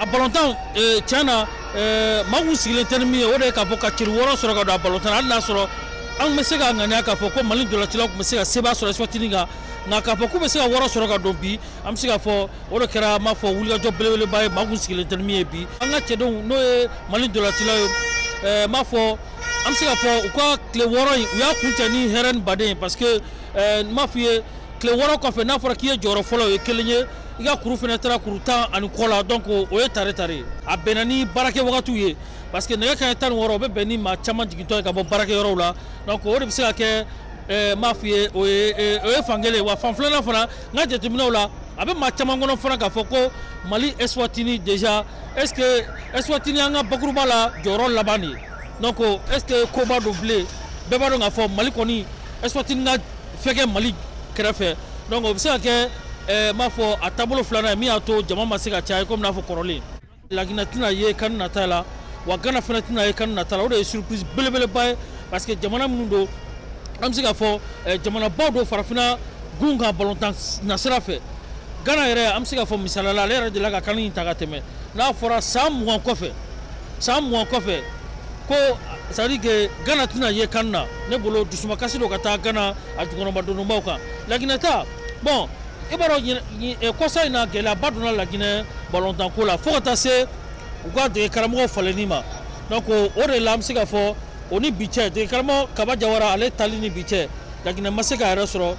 A balontan tiɲɛ na, maa kun sigilen tɛ ni min ye, o de ye k'a fɔ ka celu 6 sɔrɔ ka don a balontan na. Hali n'a sɔrɔ an bɛ se ka ŋaniya k'a fɔ ko Mali dolancilaw tun bɛ se ka seba sɔrɔ Eswatini kan, nka k'a fɔ k'u bɛ se ka 6 sɔrɔ ka don bi, an bɛ se k'a fɔ o de kɛra, n b'a fɔ, wulikajɔ belebeleba ye, maa kun sigilen tɛ ni min ye bi. An ka cɛdenw, n'o ye Mali dolancilaw ye, n b'a fɔ, an bɛ se k'a fɔ u ka tile 6 in, u y'a kuncɛ ni hɛrɛ ni baden ye, parce que n b'a f'i ye, tile 6 kɔfɛ, n'a fɔra k'i ye jɔyɔrɔ fɔlɔ, o ye kelen ye, i ka kuru fana taara kuru 10 ani kɔ la. Donc o ye tare tare ye. A bɛnna ni baarakɛ wagatiw ye, parce que nɛgɛ kanɲɛ 16, o bɛ bɛn ni maa caman jigintɔ ye ka bɔ baarakɛyɔrɔw la. Donc o de bɛ se ka kɛ, n b'a f'i ye, o ye fan kelen. Wa fan filanan fana, n ka jateminɛw la, a bɛ maa caman kɔnɔ fana k'a fɔ ko Mali Eswatini déjà, est ce que Eswatini an ka bakuruba la jɔyɔrɔ laban de ye? Donc est ce que koba don bilen? Bɛɛ b'a dɔn k'a fɔ Mali kɔni, Eswatini ka fɛgɛ Mali kɛrɛfɛ. Donc o bɛ se ka kɛ, n b'a fɔ, a taabolo filanan ye min y'a to jama ma se ka caya komi n'a fɔ kɔrɔlen. Laginɛ tɛna ye CAN nata la, wa Gana fana tɛna ye CAN nata la. O de ye surprise belebeleba ye, parce que jamana minnu don, an bɛ se k'a fɔ jamanabaw don farafinna gun kan balontan nasira fɛ. Gana yɛrɛ, an bɛ se k'a fɔ misaliya la, ale yɛrɛ delila ka CAN in ta ka tɛmɛ. N'a fɔra san 20 kɔfɛ, san 20 kɔfɛ ko, c'est à dire que Gana tɛna ye CAN na, ne bolo dusumakasi don ka taa Gana a jukɔrɔmadonbaw kan. Laginɛ ta, bon, i b'a dɔn, kɔsa in na, gɛlɛyaba donna Laginɛ balontanko la, fo ka taa se u ka dege karamɔgɔ falenni ma. Donc o de la, an bɛ se k'a fɔ o ni bi cɛ, dege karamɔgɔ Kaba Jawara ale tali ni bi cɛ, Laginɛ ma se k'a yɛrɛ sɔrɔ.